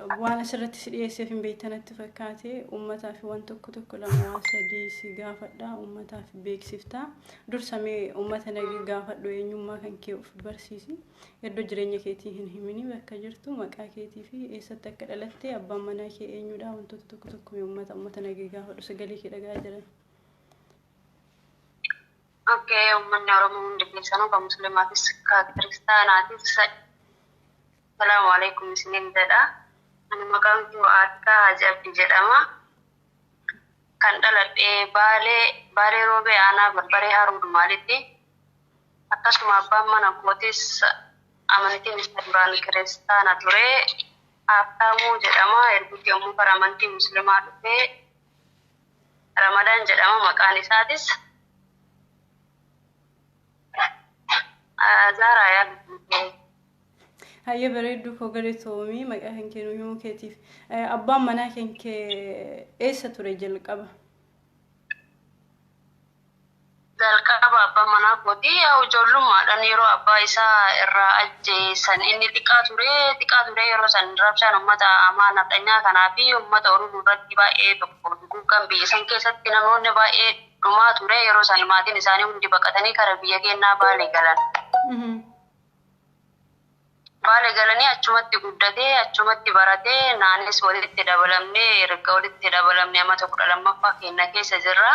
Waan asirratti si dhiyeesseef hin beekta natti fakkaate. Uummataa fi waan tokko tokko lama waan sadii si gaafadha. Uummataaf beeksifta. Dursa mee uummata nagee gaafadhu, eenyummaa kan kee of barsiisi. Iddoo jireenya keetii hin himini, bakka jirtu, maqaa keetii fi eessatti akka dhalatte, abbaan manaa kee eenyudha, wantoota tokko tokko mee uummata nagee gaafadhu, sagalee kee dhagaa jiran. Okay, uummanni Oromoo hundi keessanuu, kan Muslimaatis kan Kiristaanaatis, Salaamu alaikum isiniin jedha. Ani maqaan koo Aarkaa Haji Abdi jedhama. Kan dhaladhe Baalee, Baalee Roobee, aanaa Barbaree Haroo Dumaalitti. Akkasuma abbaan mana kootis amantiin isaa duraan Kiristaana ture. Haabtaamuu jedhama. Ergutti yommuu gara amantii Muslimaa dhufee Ramadaan jedhama maqaan isaatis. Zaaraa yaa. Hayyee, bareedduu koo, galatoomii maqaa kan kee nuu himuu keetiif. Abbaan manaa kan kee eessa ture jalqaba? Jalqaba abbaan manaa kootii yaa ijoollummaadhaan yeroo abbaa isaa irraa ajjeesan inni xiqqaa ture, xiqqaa ture. Yeroo san rabshaan uummata amaa nafxanyaa kanaa fi uummata Oromoo irratti baay'ee tokko duguuggan biyya san keessatti namoonni baay'ee dhumaa ture. Yeroo san maatiin isaanii hundi baqatanii kara biyya keenyaa Baalee galan. Baalee galanii achumatti guddatee, achumatti baratee, naanis walitti dabalamnee, erga walitti dabalamnee amata 12ffaa keenya keessa jirra.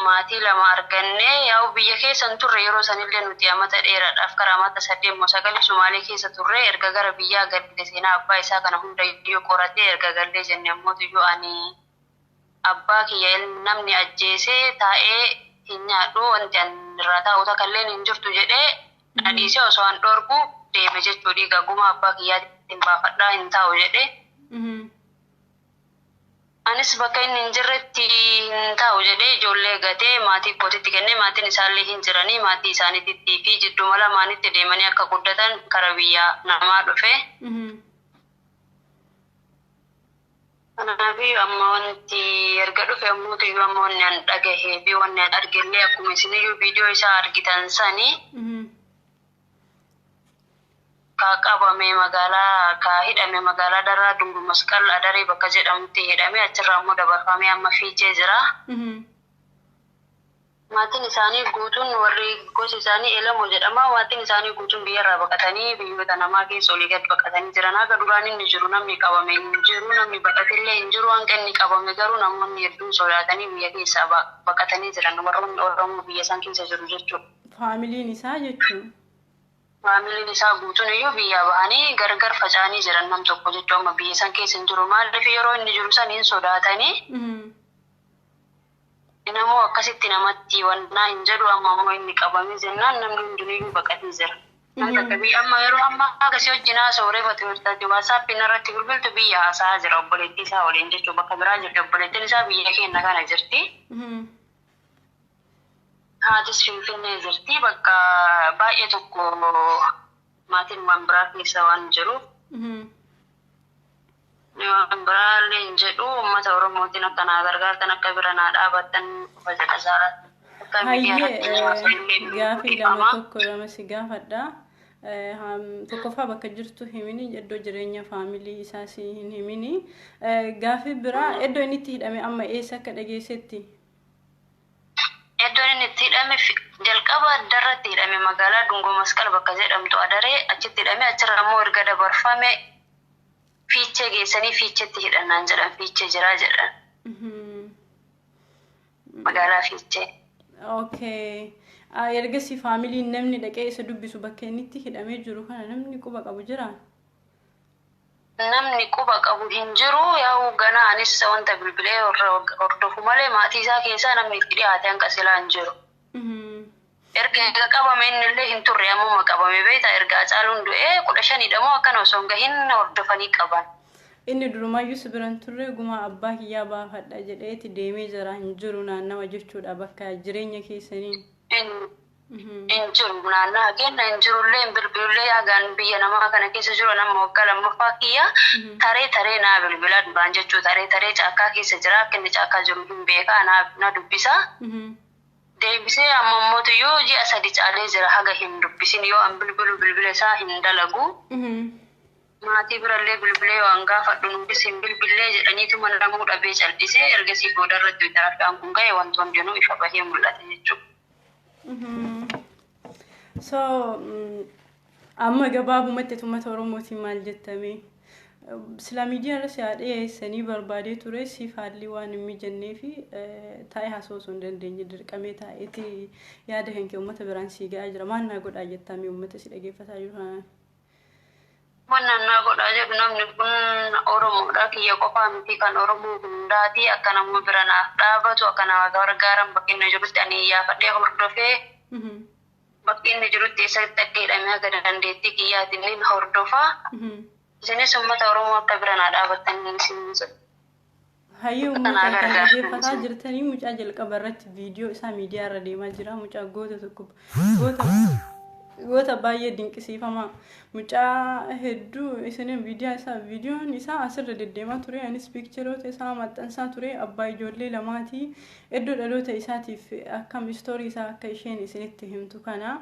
Maatii lama argannee, yaa'u biyya keessa hin turre. Yeroo sanillee nuti amata dheeraadhaaf karaa amata 8 moo 9 Sumaalee keessa turre. Erga gara biyyaa galle seenaa abbaa isaa kana hundayyuu qoratee, erga gallee jenne ammoo ani abbaa kiyya namni ajjeesee taa'ee hin nyaadhu, wanti ani irraa taa'u takka illee hin jirtu jedhee na dhiisee osoo an dhorku deeme jechuu. Dhiiga gumaa abbaa kiyyaatiin baafadhaa hin taa'u jedhee. Anis bakka inni hin jirretti hin taa'u jedhee ijoollee gatee maatii kootitti kennee, maatiin isaallee hin jiranii, maatii isaaniitti fi jidduma lamaanitti deemanii akka guddatan kara biyya namaa dhufe. Kanaaf amma wanti erga dhufe ammoo amma wanni an dhagahee fi wanni an argellee akkuma isiniyyuu viidiyoo isaa argitan sanii, ka qabame magaalaa, ka hidhame magaalaa Daraa Dungu Masqal Adaree bakka jedhamutti hidhame. Achirraa immoo dabarfamee amma Fiichee jira. Maatiin isaanii guutuun, warri gosi isaanii Elamoo jedhama. Maatiin isaanii guutuun biyyarraa baqatanii biyyoota namaa keessa olii gad baqatanii jiran. Haga duraan inni jiru namni qabame hin jiru, namni baqatellee hin jiru. Hanga inni qabame garuu namoonni hedduun sodaatanii biyya keessaa baqatanii jiran, warroonni Oromoo biyya isaan keessa jiru jechuudha. Faamiliin isaa jechuun. Faamiliin isaa guutuun iyyuu biyyaa bahanii gargar faca'anii jiran, nam tokko jechuun amma biyya san keessa hin jiru. Maaliif, yeroo inni jiru san hin sodaatanii, namoo akkasitti namatti wannaa hin jedhu. Amma immoo inni qabamee jennaan namni hundiniyyuu baqatee jira. Namni takka biyya amma yeroo ammaa akkasii wajjin haasa'u reefatu hirtaati WhatsAppiin irratti bilbiltu biyya haasa'aa jira obboleettii isaa waliin jechuun, bakka biraa jirti obboleettiin isaa, biyya keenya kana jirti. Haatis Finfinnee jirti, bakka baay'ee tokko maatiin waan biraa keessa waan jiruuf. Waan biraallee hin jedhu, uummata Oromootiin akka naa gargaartan, akka bira naa dhaabattan qofa jedha Zaaraa. Akka miidiyaa irratti Hayyee, gaafii lama, tokko lama si gaafadha. Tokkoffaa bakka jirtu himini, iddoo jireenya faamilii isaa si hin himini. Gaafii biraa, iddoo inni itti hidhame amma eessa akka dhageessetti? Iddoon inni itti hidhame jalqaba Darratti hidhame, magaalaa Dungoo Masqal bakka jedhamtu Adaree achitti hidhame. Achirra immoo erga dabarfame Fiichee geessanii Fiicheetti hidhannaan jedhan, Fiichee jiraa jedhan. Magaalaa Fiichee. Okay. Ergasii faamiliin namni dhaqee isa dubbisu, bakka inni itti hidhamee jiru kana namni quba qabu jira? Namni quba qabu hin jiru. Yaa'u ganaa anis wanta bilbilee hordofu malee maatii isaa keessaa namni itti dhiyaate hanqa silaa hin jiru. Erga qabame inni illee hin turre, ammuma qabame beektaa, erga Hacaaluun du'ee 15dha moo akkana osoo hin gahin hordofanii qaban. Inni durumaayyuu si biran turre, gumaa abbaa kiyyaa baafadha jedheeti deemee jira, hin jiru naannawa jechuudha bakka jireenya keessanii. Hin jiru naannaa keenya, hin jirullee, hin bilbilullee. Hagaan biyya namaa kana keessa jiru nama waggaa lammaffaa kiyya, taree taree naa bilbila duraan jechuu, taree taree caakkaa keessa jira, akka inni caakkaa jiru hin beekaa, na dubbisa. Deebisee amma immoo ji'a 3 caalee jira haga hin dubbisin, yoo an bilbilu bilbila isaa hin dalagu. Maatii birallee bilbilee waan gaafadhu nutis hin bilbillee jedhaniitu mana namuu dhabee cal'isee ergasii booda irratti tarafaan kun ga'e wanti hundinuu ifa bahee mul'ate jechuudha. So amma gabaabumatti uummata Oromootiin maal jettamee? Sila miidiyaa irra si haa dhiyeessanii barbaadee ture, siif haalli waan hin mijannee fi taa'ee haasa'uu osoo hin dandeenye dirqamee taa'eeti yaada kan kee uummata biraan sii ga'aa jira. Maal naa godhaa jettamee uummata si dhageeffataa jiru kanaan? Wannan naa godhaa jedhu, namni kun Oromoodha. Kiyya qofaa miti, kan Oromoo hundaati. Akka nama bira naaf dhaabatu, akka nama gargaaran, bakka inni jirutti ani iyyaafadhee hordofee, bakka inni jirutti eessatti akka hidhamee haga dandeettii kiyyaatiin ni hordofaa. Isinis uummata Oromoo akka bira naa dhaabattan isin jedha. Hayyee, uummata kan dhaggeeffataa jirtanii, mucaa jalqaba irratti viidiyoo isaa miidiyaa irra deemaa jira. Mucaa goota tokko, goota goota baay'ee dinqisiifamaa. Mucaa hedduu isinin viidiyoon isaa asirra deddeemaa ture. Anis pictureoota isaa maxxansaa ture. Abbaa ijoollee lamaatii. Iddoo dhaloota isaatiif akkam istoorii isaa akka isheen isinitti himtu kana.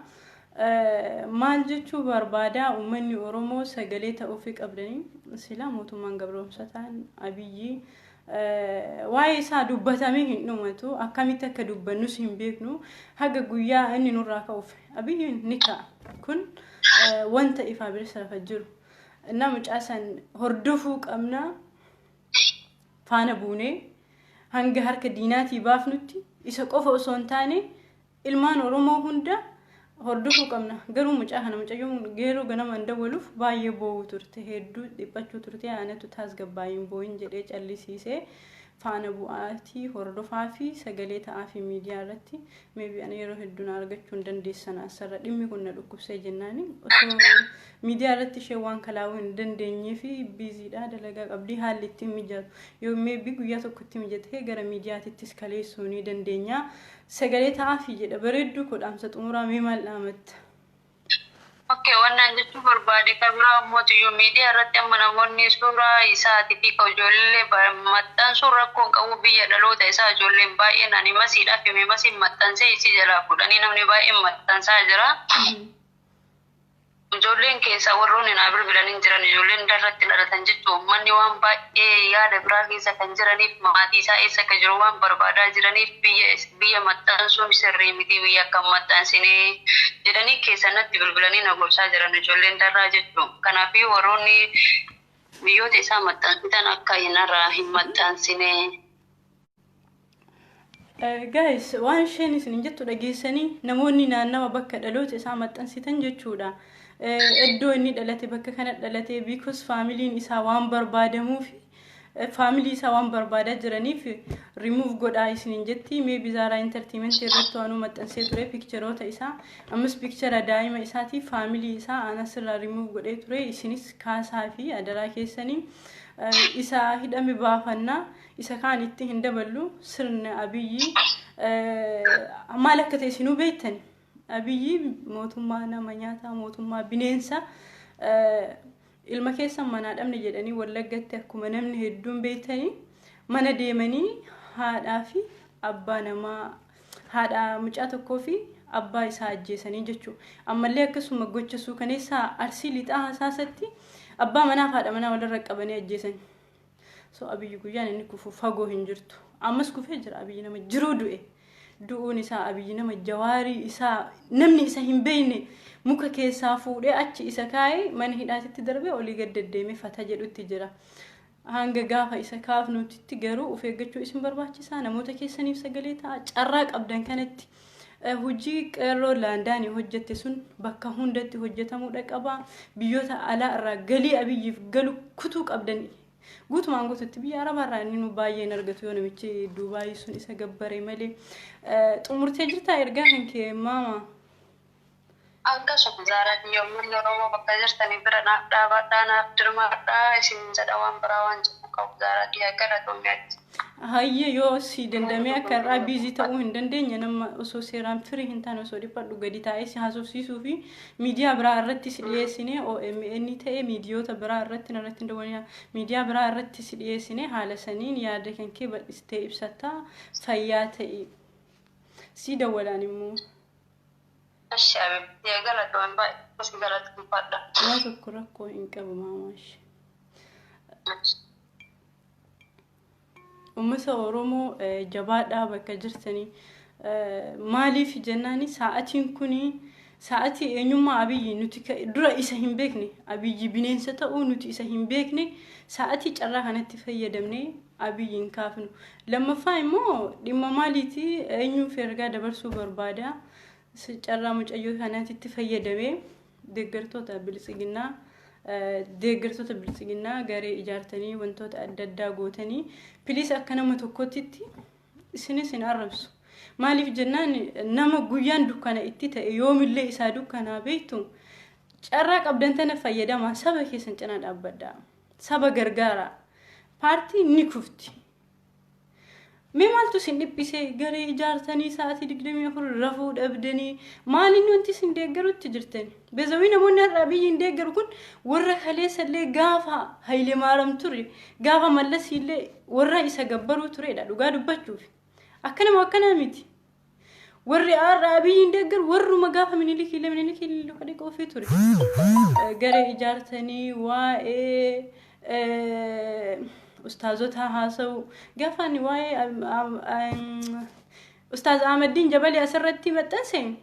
Maal jechuu barbaada? Uummanni Oromoo sagalee ta'uufii qabdanii. Sila mootummaan gabroomsataan Abiyyi waa'ee isaa dubbatamee hin dhumatu. Akkamitti akka dubbannus hin beeknu. Haga guyyaa inni nurraa ka'uuf, Abiyyiin ni ka'a, kun wanta ifaa bilisa lafa jiru. Na mucaa san hordofuu qabna, faana buunee hanga harka diinaatii baafnutti. Isa qofa osoo hin taane ilmaan Oromoo hunda hordofuu qabna. Garuu mucaa kana, mucayyoon yeroo ganamaan dawwaluuf baay'ee boo'uu turte, hedduu dhiphachuu turte. Anatu tasgabbaa'iin boo'in jedhee callisiisee. Faana bu'aatii hordofaa fi sagalee ta'aa fi miidiyaa irratti maybe ana yeroo hedduu na argachuu hin dandeessan. Asirra dhimmi kun na dhukkubsee jennaani osoo miidiyaa irratti ishee waan kalaa'uu hin dandeenyee fi busydha, dalagaa qabdii, haalli ittiin mijatu yoo maybe guyyaa tokkotti mijatee gara miidiyaatittis kaleessuu ni dandeenya. Sagalee ta'aa fi jedha. Bareedduu koo, dhaamsa xumuraa mee maal dhaamatta? Okay, wannan jechuun barbaade kan biraa ammoo iyyuu miidiyaa irratti amma namoonni suuraa isaatii fi ijoollee maxxansuun rakkoo hin qabu. Biyya dhaloota isaa ijoolleen baay'een ani masiidhaaf hime, masiin maxxansee isii jalaa fuudhanii namni baay'een maxxansaa jira. Ijoolleen keessaa warroonni naa bilbilanii jiran ijoolleen darratti dhalatan jechuun uummanni waan baay'ee yaada biraa keessa kan jiraniif, maatii isaa eessa akka jiru waan barbaadaa jiraniif, biyya maxxansuun sirrii miti, biyya akka maxxansinee jedhanii keessa natti bilbilanii na gorsaa jiran ijoolleen darraa jechuun. Kanaafii warroonni biyyoota isaa maxxansitan akka hinarraa hin maxxansine. Guys, waan isheen isin jettu dhageessanii, namoonni naannawa bakka dhaloota isaa maxxansitan jechuudha. Iddoo inni dhalate, bakka kana dhalate, because familyn isaa waan barbaadamuuf, family isaa waan barbaadaa jiraniif rimuuf godhaa isiniin jetti. Mee Bizaaraa Entertainment irratti waanuu maxxansee ture pictureoota isaa. Ammas picture daa'ima isaatii, family isaa anasirraa rimuuf godhee ture. Isinis kaasaa fi adaraa keessanii isa hidhame baafannaa, isa kaan itti hin daballu. Sirna Abiyyi maal akka ta'e isinuu beektan. Abiyyi mootummaa nama nyaataa, mootummaa bineensa. Ilma keessan manaa dhabne jedhanii Wallaggatti akkuma namni hedduun beektanii mana deemanii haadhaa fi abbaa namaa, haadha mucaa tokkoo fi abbaa isaa ajjeesanii jechuudha. Ammallee akkasuma gocha suukaneessaa Arsii Lixaa Hasaasatti abbaa manaa fi haadha manaa walirra qabanii ajjeesan. So Abiyyi guyyaan inni kufu fagoo hin jirtu. Ammas kufee jira. Abiyyi nama jiruu du'e. Du'uun isaa, Abiyyi nama Jawaarii isaa namni isa hin beekne muka keessaa fuudhee achi isa kaa'ee mana hidhaatitti darbee olii gad deddeemee fata jedhutti jira. Hanga gaafa isa kaafnutitti garuu of eeggachuu isin barbaachisaa. Namoota keessaniif sagalee ta'a. Carraa qabdan kanatti hojii qeerroo laandaanii hojjette sun bakka hundatti hojjetamuudha qaba. Biyyoota alaa irraa galii Abiyyiif galu kutuu qabdan guutumaan guututti. Biyya Arabaa irraa inni nu baay'een argatu yoo namichi Duubaayii sun isa gabbare malee. Xumurtee jirtaa ergaa kan kee, maama? Akkasuma Zaaraa biyya, uummanni Oromoo bakka jirtanii bira naaf dhaabadhaa, naaf dirmaadhaa isin jedha. Waan biraa waan jedhu qabu, Zaaraa biyya, galatoomii. Hayyee, yoo si dandamee akka irraa busy ta'uu hin dandeenye, nama osoo seeraan firii hin taane osoo dhiphadhu gadi taa'ee si haasofsiisuu fi miidiyaa biraa irratti si dhiyeessine, OMN ta'e miidiyoota biraa irratti narratti hin dawwanina, miidiyaa biraa irratti si dhiyeessine haala saniin yaada kan kee bal'istee ibsatta. Fayyaa ta'i. Si dawwalaan immoo. Eshi abibti galatoon baay'ee si galateeffadha. Waa tokko rakkoo hin qabu maamaashi. Uummata Oromoo jabaadhaa bakka jirtanii. Maaliif jennaani, sa'atiin kuni sa'atii eenyummaa Abiyyi nuti dura isa hin beekne, Abiyyi bineensa ta'uu nuti isa hin beekne, sa'atii carraa kanatti fayyadamnee Abiyyi hin kaafnu. Lammaffaa immoo dhimma maaliiti, eenyuuf ergaa dabarsuu barbaada? Carraa mucayyoo kanaatitti fayyadamee deeggartoota biltsiginnaa garee ijaartanii wantoota adda addaa gootanii, please, akka nama tokkottitti isinis hin arrabsu. Maaliif jennaan, nama guyyaan dukkana itti ta'e yoomillee isaa dukkanaa beektu. Carraa qabdan tana fayyadamaa, saba keessan cinaa dhaabbadhaa. Saba gargaara. Paartiin ni kufti. Mee maaltu isin dhiphisee garee ijaartanii sa'aatii 24 rafuu dhabdanii? Maaliin wanti isin deeggarutti jirtan? Beezawii namoonni har'a Abiyyi hin deeggaru kun warra kaleessallee gaafa Hayilee Maaram ture, gaafa Mallasiillee warra isa gabbaruu turedha dhugaa dubbachuuf. Akkanuma akkanaa miti. Warri har'a Abiyyi hin deeggaru warruma gaafa Minilikiillee Minilikiillee luka dhiquu ofii ture. Garee ijaartanii waa'ee ustaazota haasa'u, gaafa ani waa'ee Ustaaz Ahmadiin Jabalee asirratti maxxanse,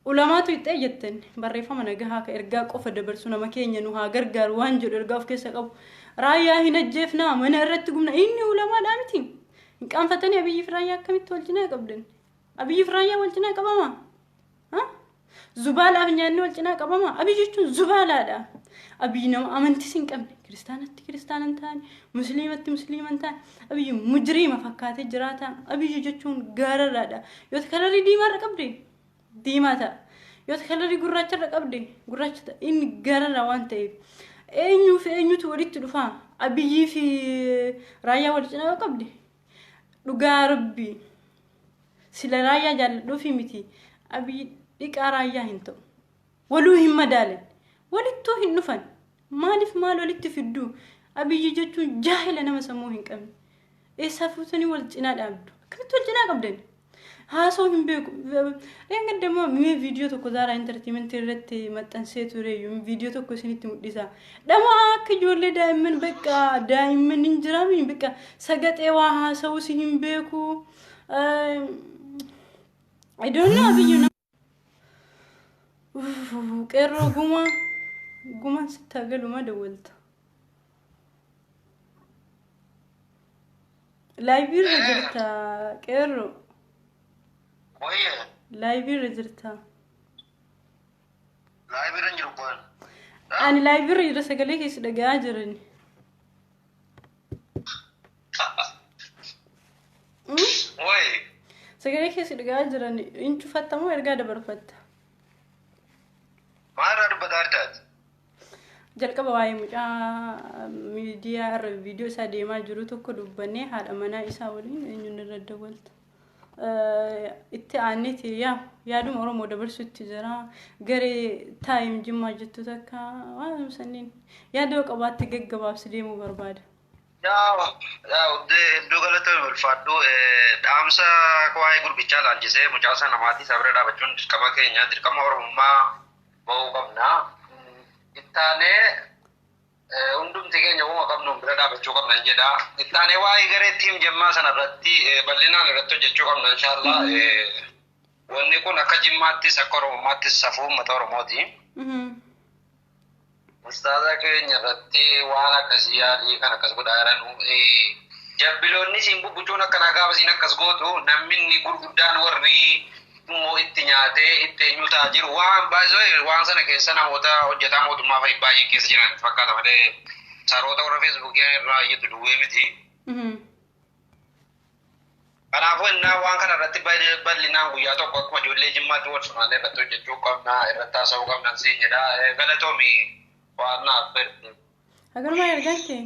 ulamaatu ittee jettan. Barreeffama nagahaa ka ergaa qofa dabarsu, nama keenya nu haa gargaaru waan jedhu ergaa of keessa qabu. Raayyaa hin ajjeefnaa, mana irratti gubna, inni ulamaadhaa miti. Hin qaanfatanii? Abiyyiif Raayyaa akkamitti wal cinaa qabdan? Abiyyiif Raayyaa wal cinaa qabama? Zubaalaaf nyaanni wal cinaa qabama? Abiyyi jechuun zubaalaadha. Abiyyi nama amantis hin qabne, kiristaanatti kiristaana hin taane, musliimatti musliima hin taane, Abiyyi mujriima fakkaatee jiraata. Abiyyi jechuun gaararraadha. Yoo kalarii diimaarra qabde diimaa ta'a. Yoo kalarii gurraacharra qabde gurraacha ta'a. Inni gaararraa waan ta'eef. Eenyuu fi eenyutu walitti dhufaa? Abiyyii fi Raayyaa wal cinaa yoo qabde, dhugaa Rabbii, sila Raayyaa jaalladhuufi miti, Abiyyi dhiqaa Raayyaa hin ta'u. Waluu hin madaalan. Walittuu hin dhufan. Maaliif maal walitti fidduu? Abiyyi jechuun jaahila, nama sammuu hin qabne. Eessaa fuutanii wal cinaa dhaabdu? Akkamitti wal cinaa qabdan? Haasoo hin beeku. Dheengadda immoo mee viidiyoo tokko Zaaraa Entertainmentii irratti maxxansee tureyyuu viidiyoo tokko isinitti mul'isa. Dhama akka ijoollee daa'imman, bakka daa'imman hin jiraami, bakka sagaxee waa haasa'uus hin beeku. I don't know, Abiyyi nama. Qeerroo gumaa gumaan sitti hagaluma dawwalta. Liveii irra jirta, qeerroo. Wayye. Liveii irra jirta. Liveii irra hin jiru kun. Ani liveii irra jira, sagalee keessa dhaga'aa jirani. Wayi. Sagalee keessa dhaga'aa jiran, hin cufattamoo ergaa dabarfatta? Maal irraa dubbataa jirtaati? Jalqaba waa'ee mucaa miidiyaa irra viidiyoo isaa deemaa jiru tokko dubbannee, haadha manaa isaa waliin eenyuun irra dawwalta. Itti aanneeti yaa yaaduma Oromoo dabarsutti jira. Garee taayim Jimmaa jettu takka waan sanniin yaada yoo qabaatte gaggabaabsi deemuu barbaada. Yaa hedduu galatoomi, ulfaadhu. Dhaamsa waa'ee gurbichaa laalchisee, mucaa sana maatii isaa bira dhaabachuun dirqama keenya, dirqama Oromummaa bahuu qabna. Ittaanee hundumti keenya uuma qabnuun bira dhaabachuu qabna jedha. Ittaanee waa'ee garee team Jimmaa sana irratti bal'inaan irratti hojjechuu qabna inshaallah. Wanni kun akka Jimmaattis akka Oromummaattis safuu uummata Oromooti. Ustaaza keenya irratti waan akkasii yaalii kan akkas godhaa jiran, jabbiloonni siin bubbucuun akkanaa gaafa siin akkas gootu, namni inni gurguddaan warri immoo itti nyaatee itti eenyu ta'aa jiru, waan baay'ee waan sana keessa namoota hojjetaa mootummaa fa'i baay'ee keessa jiran itti fakkaata malee saroota warra Feesbuukii irraa iyyatu duwwee miti. Kanaafuu innaa waan kana irratti bal'inaan guyyaa tokko akkuma ijoollee Jimmaatti wal funaanee irratti hojjechuu qabna, irratti haasa'uu qabna siin jedha. Galatoomi waan naaf fedhe. Hagalumaa ergaan kee?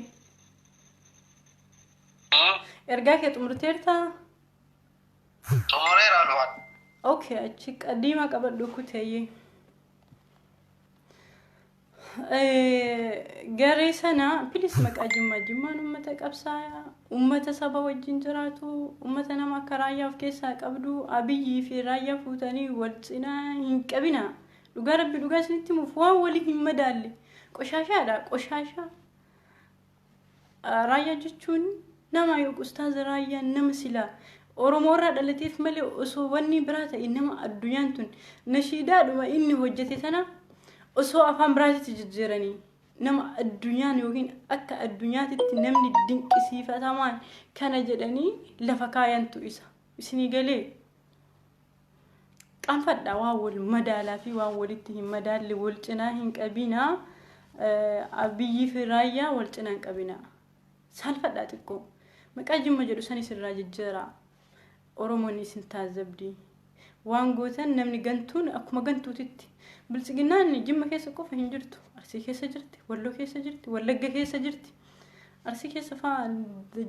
Ergaa kee xumurteertaa? Xumureera alwaan. Okay, achi qadiima qabadhu kuteeyyee. Garee sana please, maqaa Jimmaa, Jimmaan uummata qabsaa'aa, uummata saba wajjin jiraatu, uummata nama akka Raayyaa of keessaa qabdu, Abiyyii fi Raayyaa fuutanii wal cinaa hin qabina. Dhugaa Rabbi, dhugaa isinitti himuuf, waan walii hin madaalle qoshaashaadha, qoshaashaa. Raayyaa jechuun nama, ustaaza Raayyaa nama silaa Oromoo irraa dhalateef malee osoo wanni biraa ta'e, nama addunyaan tun nashiidaadhuma inni hojjete sana osoo afaan biraatitti jijjiiranii, nama addunyaan yookiin akka addunyaatitti namni dinqisiifatamaan kana jedhanii lafa kaayantu isa. Isinii galee? Qaanfadha, waan wal madaalaa fi waan walitti hin madaalle wal cinaa hin qabinaa. Abiyyii fi Raayyaa wal cinaa hin qabinaa. Saalfadhaa xiqqoo. Maqaa Jimma jedhu sanis irraa jijjiiraa. Oromoon isin taazabdi. Waan gootan namni gantuun akkuma gantuutitti. Biltsiginnaan Jimma keessa qofa hin jirtu. Arsii keessa jirti, Walloo keessa jirti, Wallagga keessa jirti. Arsii keessa fa'aa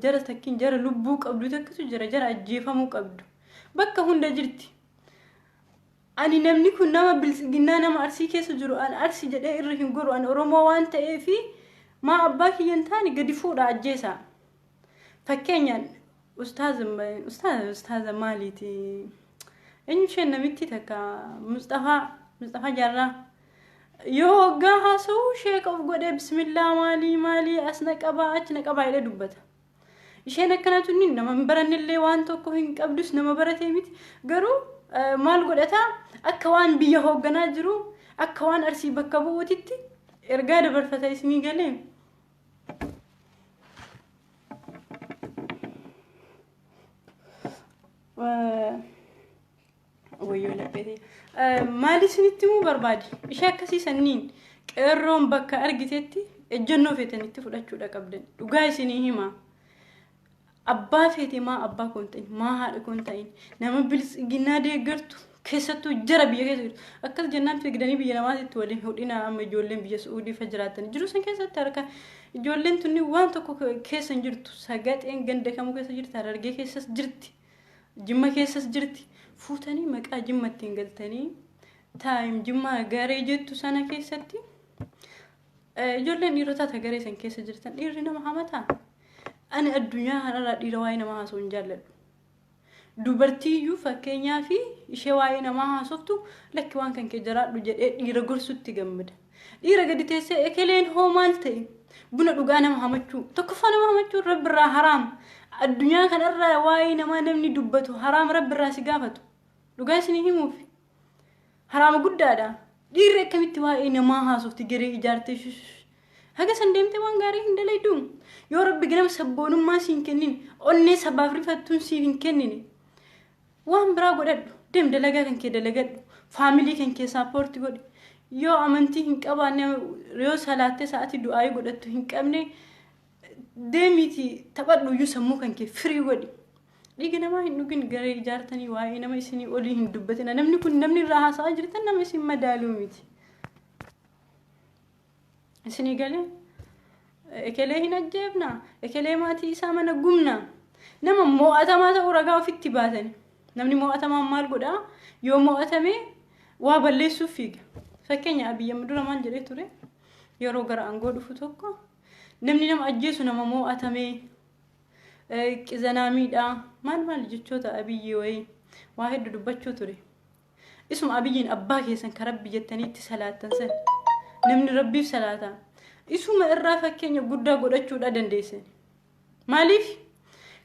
jara takkiin jara lubbuu qabdu takkitu jira, jara ajjeefamuu qabdu. Bakka hunda jirti. Ani namni kun nama Biltsiginnaa nama Arsii keessa jiru an Arsii jedhee irra hin goru. Ani Oromoo waan ta'eefi maa abbaa kiyya hin taane gadi fuudha ajjeesaa. Fakkeenyaan ustaaza, ustaaza, ustaaza maaliiti? Eenyu isheen namitti takka, Mustafaa Jaarraa yoo waggaa haasa'u sheeka of godhee, bismillaa, maalii maalii, as na qabaa, achi na qabaa jedhee dubbata. Isheen akkana tunni nama hin barannellee, waan tokko hin qabdus, nama baratee miti. Garuu maal godhataa, akka waan biyya hoogganaa jiru, akka waan Arsii bakka bu'uutitti ergaa dabarfata. Isinii galee? Wayyoo lapheetee. Maal isinitti himuu barbaade? Ishee akkasii sanniin qeerroon bakka argitetti ejjennoo feetanitti fudhachuudha qabdan. Dhugaa isinii hima. Abbaa feete maa abbaa koon ta'in, maa haadha koon ta'in, nama Biltsiginnaa deeggartu, keessattuu jara biyya keessa jirtu. Akkas jennaan fiigdanii biyya namaatitti waliin hudhina. Amma ijoolleen biyya Su'uudii fa jiraatan jiru san keessatti harka ijoolleen tunni waan tokko keessa hin jirtu. Sagaxeen ganda kamuu keessa jirti, Harargee keessas jirti, Jimma keessas jirti. Fuutanii maqaa Jimma ittiin galtanii taayim Jimmaa garee jettu sana keessatti ijoolleen dhiirotaa ta garee san keessa jirtan, dhiirri nama hamataa. Ani addunyaa kanarraa dhiira waa'ee namaa haasa'u hin jaalladhu. Dubartii iyyuu fakkeenyaa fi ishee waa'ee namaa haasoftu, lakki, waan kan kee jiraadhu jedhee dhiira gorsutti gammada. Dhiira gadi teessee ekeleen hoo maal ta'e buna dhugaa nama hamachuu, tokkoffaa nama hamachuun Rabbirraa haraam. Addunyaa kanarraa waa'ee namaa namni dubbatu haraam, Rabbirraa si gaafatu. Dhugaa isinii himuuf haraama guddaadha. Dhiirri akkamitti waa'ee namaa haasofti garee ijaartee? Haga san deemtee waan gaarii hin dalaydu. Yoo Rabbi ganama sabboonummaa siin kennin, onnee sabaaf rifattuun siif hin kennine, waan biraa godhadhu. Deem, dalagaa kan kee dalagadhu. Family kan kee support godhi. Yoo amantii hin qabaanne, yoo salaattee sa'aatii du'aayii godhattu hin qabne, deemiitii taphadhu iyyuu, sammuu kan kee free godhi. Dhiiga namaa hin dhugin, garee ijaartanii waa'ee nama isinii olii hin dubbatina. Namni kun, namni irraa haasa'aa jirtan, nama isin madaaluu miti. Isinii galee? Ekelee hin ajjeefna, ekelee maatii isaa mana gubna. Nama mo'atamaa ta'uu ragaa ofitti baatani. Namni mo'atamaan maal godhaa? Yoo mo'atame waa balleessuuf fiiga. Fakkeenya, Abiyyi amma dura maal jedhee ture? Yeroo gara aangoo dhufu tokko, namni nama ajjeesu nama mo'atame, qizanaamiidha, maal maal jechoota Abiyyi wayii waa hedduu dubbachuu ture. Isuma Abiyyiin abbaa keessan ka Rabbi jettanii itti salaattan san, namni Rabbiif salaataa. Isuma irraa fakkeenya guddaa godhachuudha dandeessan. Maaliif?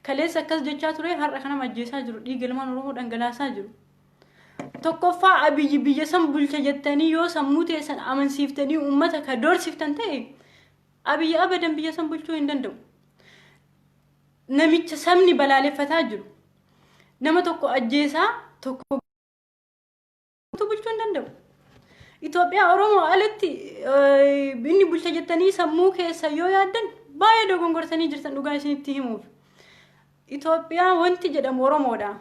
Kaleessa akkas jechaa ture, har'a kanama ajjeesaa jiru, dhiiga ilmaan Oromoo dhangalaasaa jiru. Tokkoffaa, Abiyyi biyya san bulcha jettanii yoo sammuu teessan amansiiftanii uummata ka doorsiftan ta'e, Abiyyi abadan biyya san bulchuu hin danda'u. Namicha sabni balaaleffataa jiru, nama tokko ajjeesaa tokko bulchuu hin danda'u. Itoophiyaa Oromoo alatti inni bulcha jettanii sammuu keessa yoo yaaddan, baay'ee dogongortanii jirtan, dhugaa isinitti himuuf. Itoophiyaa wanti jedhamu Oromoodha.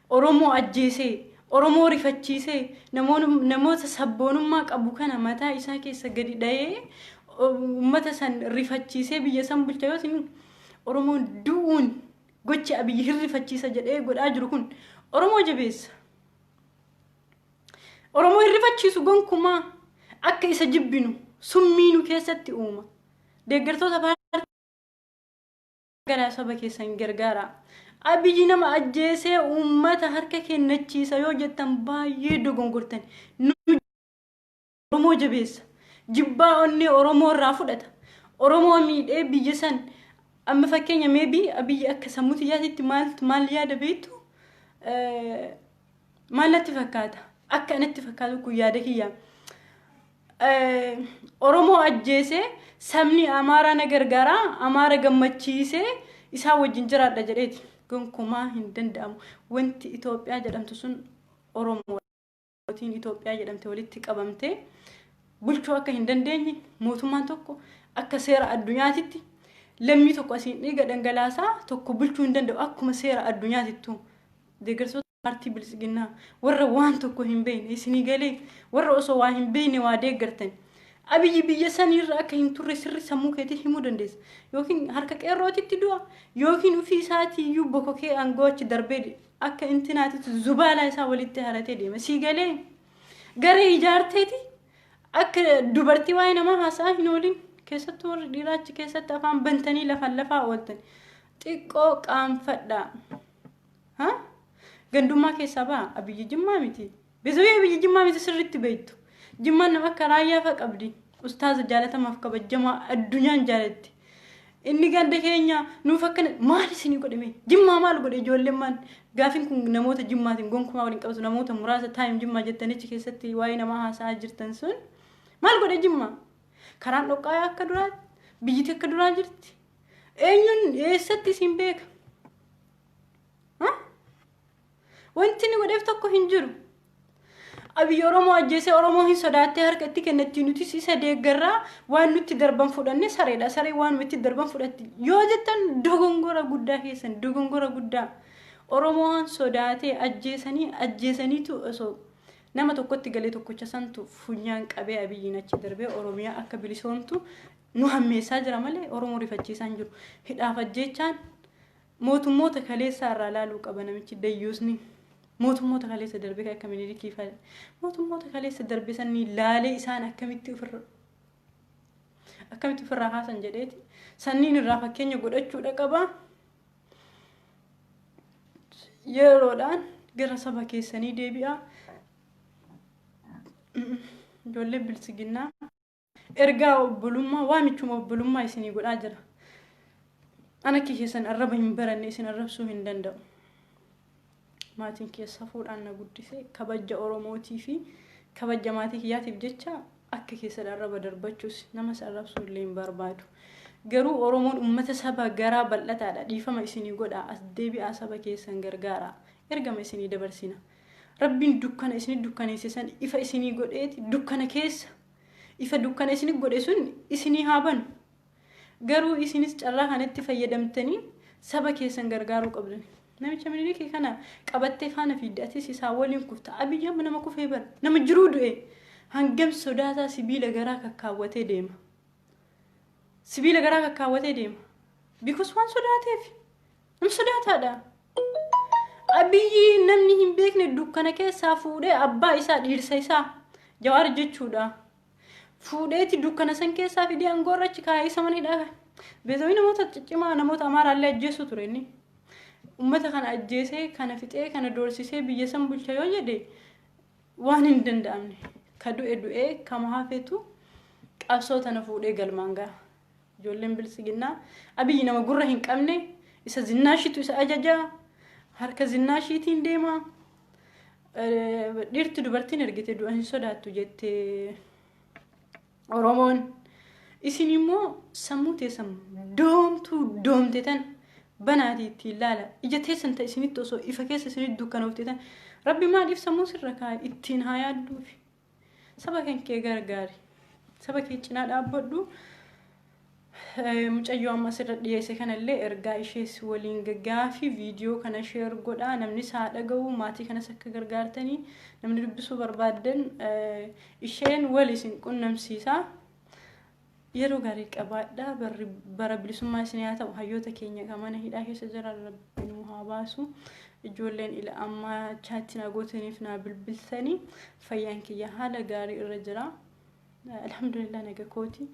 Oromoo ajjeesee, Oromoo rifachiisee, namoota sabboonummaa qabu kana mataa isaa keessa gadi dhahee, uummata san rifachiisee biyya san bulcha yoo isin, Oromoon du'uun gochi Abiyyi hin rifachiisa jedhee godhaa jiru kun Oromoo jabeessa. Oromoo hin rifachiisu gonkumaa. Akka isa jibbinu, Summii nu keessatti uuma. Deeggartoota paartii garaa saba keessan gargaara. Abiyyi nama ajjeesee uummata harka kennachiisa yoo jettan baay'ee dogongortan. Nu Oromoo jabeessa. Jibbaa onnee Oromoo irraa fudhata. Oromoo miidhee biyya san amma fakkeenya maybe Abiyyi akka sammuu xiyyaatitti maaltu maal yaada beektu, maal natti fakkaata? Akka anatti fakkaatu kun yaada kiyya. Oromoo ajjeesee sabni Amaaraa na gargaara, Amaara gammachiisee isaan wajjin jiraadha jedheeti. Gonkumaa hin danda'amu. Wanti Itoophiyaa jedhamtu sun Oromoo. Mootiin Itoophiyaa jedhamte walitti qabamtee bulchuu akka hin dandeenye, mootummaan tokko akka seera addunyaatitti lammii tokko asiin dhiiga dhangalaasaa tokko bulchuu hin danda'u akkuma seera addunyaatittuu. Deeggartoota paartii Biltsiginnaa, warra waan tokko hin beekne, isinii galee, warra osoo waa hin beekne waa deeggartan. Abiyyi biyya saniirra akka hin turre sirri sammuu keetii himuu dandeessa. Yookiin harka qeerrootitti du'a, yookiin ofii isaatii iyyuu bokokee aangoo achi darbee akka intinaatitti zubaalaa isaa walitti haratee deema. Sii galee, garee ijaarteeti akka dubartii waa'ee namaa haasa'aa hin oolin. Keessattuu warri dhiiraa achi keessatti afaan bantanii lafaan lafaa ooltan. Xiqqoo qaanfadhaa. Ha? Gandummaa keessaa ba'a. Abiyyi Jimmaa miti. Beezawii Abiyyi Jimmaa miti sirriitti beektu. Jimmaan nama akka Raayyaa fa'a qabdi. Ustaaza jaalatamaaf kabajamaa addunyaan jaalatti. Inni ganda keenya nuuf akkana maal isinii godhe mee? Jimmaa maal godhe ijoolleen maal? Gaafiin kun namoota Jimmaatiin gonkumaa waliin qabatu, namoota muraasa taayim Jimmaa jettanichi keessatti waa'ee namaa haasa'aa jirtan sun maal godhe Jimmaa? Karaan dhoqqaa akka duraa, biyyiti akka duraa jirti. Eenyuun eessatti isin beeka? Wanti inni godheef tokko hin jiru. Abiyyi Oromoo ajjeesee Oromoo hin sodaattee harka itti kennatti, nutis isa deeggarraa, waan nutti darban fudhanne, sareedha. Saree waan itti darban fudhatti. Yoo jettan dogongora guddaa keessan, dogongora guddaa. Oromoon sodaatee ajjeesanii ajjeesaniitu osoo nama tokkotti galee tokkocha santu funyaan qabee Abiyyiin achi darbee Oromiyaa akka bilisoomtu nu hammeessaa jira malee Oromoo rifachiisaa hin jiru. Hidhaaf ajjeechaan mootummoota kaleessaa irraa laaluu qaba namichi dayyuusni. Mootummoota kaleessa darbe kan akka Minilikii fa'a. Mootummoota kaleessa darbe sanii laalee isaan akkamitti ofirraa kaasan jedheeti. Sanniin irraa fakkeenya godhachuudha qaba. Yeroodhaan gara saba keessanii deebi'a. Ijoollee Biltsiginnaa ergaa obbolummaa, waamichuma obbolummaa isinii godhaa jira. Ana akka keessan arraba hin baranne, isin arrabsuu hin danda'u. Maatiin keessa fuudhaan na guddise, kabaja Oromootii fi kabaja maatii kiyyaatiif jecha akka keessan arraba darbachuus nama arrabsuu illee hin barbaadu. Garuu Oromoon uummata saba garaa bal'ataadha. Dhiifama isinii godhaa, as deebi'aa, saba keessan gargaara. Ergama isinii dabarsina. Rabbiin dukkana isinii dukkaneesse san ifa isinii godheeti, dukkana keessa ifa dukkana isinii godhe sun isinii haa banu. Garuu isinis carraa kanatti fayyadamtanii saba keessan gargaaruu qabdan. Namicha Minilikii kana qabattee faana fiidde atis isaa waliin kufta. Abiyyi amma nama kufee bara. Nama jiruu du'e. Hangam sodaataa sibiila garaa kakkaawwatee deema. Sibiila garaa kakkaawwatee deema. Because waan sodaateef. Nama sodaataadha. Abiyyi namni hin beekne dukkana keessaa fuudhee abbaa isaa, dhiirsa isaa Jawaar jechuudha. Fuudheeti dukkana san keessaa fidee aangoo irra achi kaa'ee isa mana hidhaa. Beezawii namoota ciccimaa, namoota Amaaraallee ajjeessu ture inni. Uummata kana ajjeesee, kana fixee, kana doorsisee biyya san bulcha yoo jedhe waan hin danda'amne. Ka du'e du'ee, kama hafetu qabsoo tana fuudhee galmaan ga'a. Ijoolleen Biltsiginnaa, Abiyyi nama gurra hin qabne, isa zinnaashitu isa ajajaa, harka zinnaashiitiin deema. Dhiirti dubartiin ergite du'a hin sodaattu jettee Oromoon. Isin immoo sammuu teessan doomtuu doomte tan banaatii ittiin laala. Ija teessan ta isinitti osoo ifa keessa isinitti dukkanoofte tan Rabbi maaliif sammuu sirra kaa'e ittiin haa yaadduufi. Saba kan kee gargaari. Saba kee cinaa dhaabbadhu. Mucayyoo amma asirra dhiyeesse kanallee ergaa ishees waliin gaggaafi viidiyoo kana share godhaa, namnis haa dhaga'u, maatii kanas akka gargaartanii namni dubbisuu barbaaddan isheen wal isin qunnamsiisa. Yeroo gaarii qabaadha. Barri bara bilisummaa isin haa ta'u. Hayyoota keenya kan mana hidhaa keessa jiran Rabbi nuu haa baasu. Ijoolleen ila ammaa chaatti na gootaniif naa bilbiltanii, fayyaan kiyya haala gaarii irra jira. Alhamdulillah naga kooti.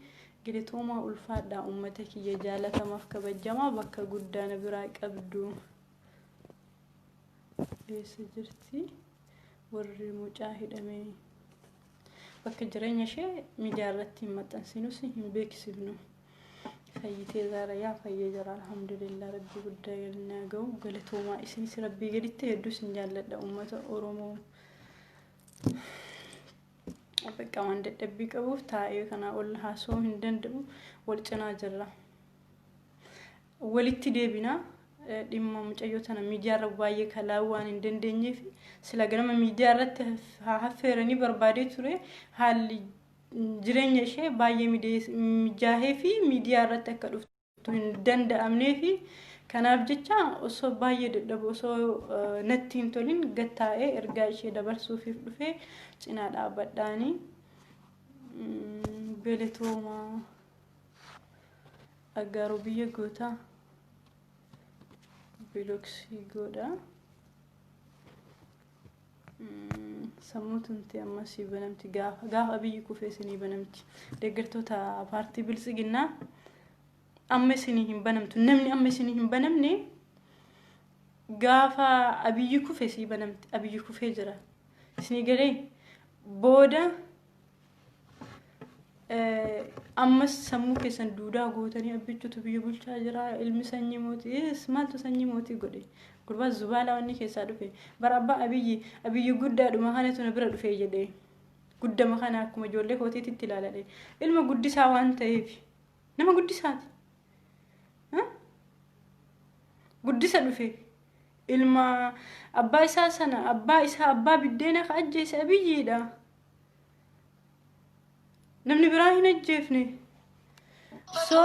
Galatoomaa ulfaadhaa uummata kiyya jaalatamaaf kabajamaa bakka guddaa na biraa qabdu. Eessa jirti? Warri mucaa hidhame bakka jireenya ishee miidiyaa irratti hin maxxansinus hin beeksifnu. Fayyitee zaara yaa fayyee jira alhamdulillah rabbii guddaa galnaa ga'u galatoomaa isinis rabbii gaditti hedduu isin jaalladha uummata Oromoo. Bakka waan dadhabbii qabuuf taa'ee kanaa ol haasa'uu hin danda'u wal cinaa jirra. Walitti deebina dhimma mucayyoo tana miidiyaarra baay'ee kalaa'uu waan hin dandeenyeef sila ganama miidiyaa irratti haa affeeranii barbaadee ture haalli jireenya ishee baay'ee mijaahee fi miidiyaa irratti akka dhuftu hin danda'amnee fi kanaaf jecha osoo baay'ee dadhabu osoo natti hin tolin gattaa'ee ergaa ishee dabarsuufiif dhufee cinaa dhaabbadhaanii galatoomaa. Aggaaroo biyya gootaa bilooksii godha. Sammuu tunti ammas banamti gaafa gaafa biyyi kufee isinii banamti. Deeggartoota paartii biltsiginnaa amma isinii hin banamtu. Namni amma isinii hin banamne gaafa abiyyi kufe sii banamti. Abiyyi kufee jira. Isinii galee booda ammas sammuu keessan duudaa gootanii abbichuutu biyya bulchaa jira ilmi sanyii mootii maaltu sanyii mootii godhe gurbaa zubaalaa wanni keessaa dhufe bara abbaa abiyyi abiyyi guddaadhuma kanatu na bira dhufe jedhe guddama kana akkuma ijoollee kootiitti ilaaladhe ilma guddisaa waan ta'eef nama guddisaati guddisa dhufe ilma abbaa isaa sana abbaa isaa abbaa biddeena ka ajjeese abiyyiidha. Namni biraa hin ajjeefne. So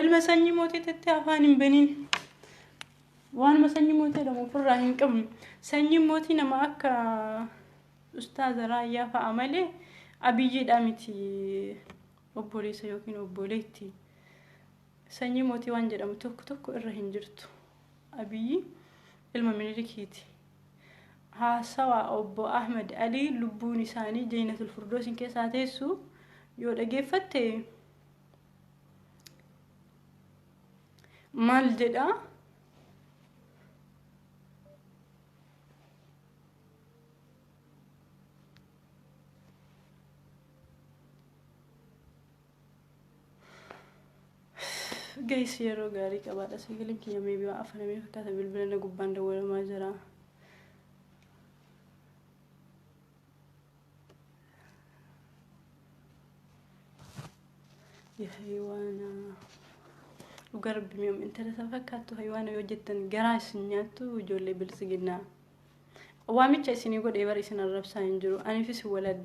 ilma sanyii mootii tettee afaan hin baniin. Waanuma sanyii mootii jedhamu ofirraa hin qabnu. Sanyiin mootii nama akka ustaaza raayyaa fa'a malee abiyyiidha miti obboleessa yookiin obboleetti. Sanyii mootii waan jedhamu tokko tokko irra hin jirtu. Abiyyi ilma minilikiiti. Haasawa obbo Ahmed Alii lubbuun isaanii Jaynatul Furdoosin keessaa teessu yoo dhageeffatte maal jedha? Guys yeroo gaarii qabaadha. Sagaleen kiyya meebii waa afanamee fakkaata bilbila na gubbaan dawwalamaa jira. Haywaana dhugaa rabbi mi'oom intala isa fakkaattu haywaana yoo jettan garaa isin nyaattu ijoollee biltsiginnaa. Waamicha isinii godhee bara isin arrabsaa hin jiru. Aniifis wal adda.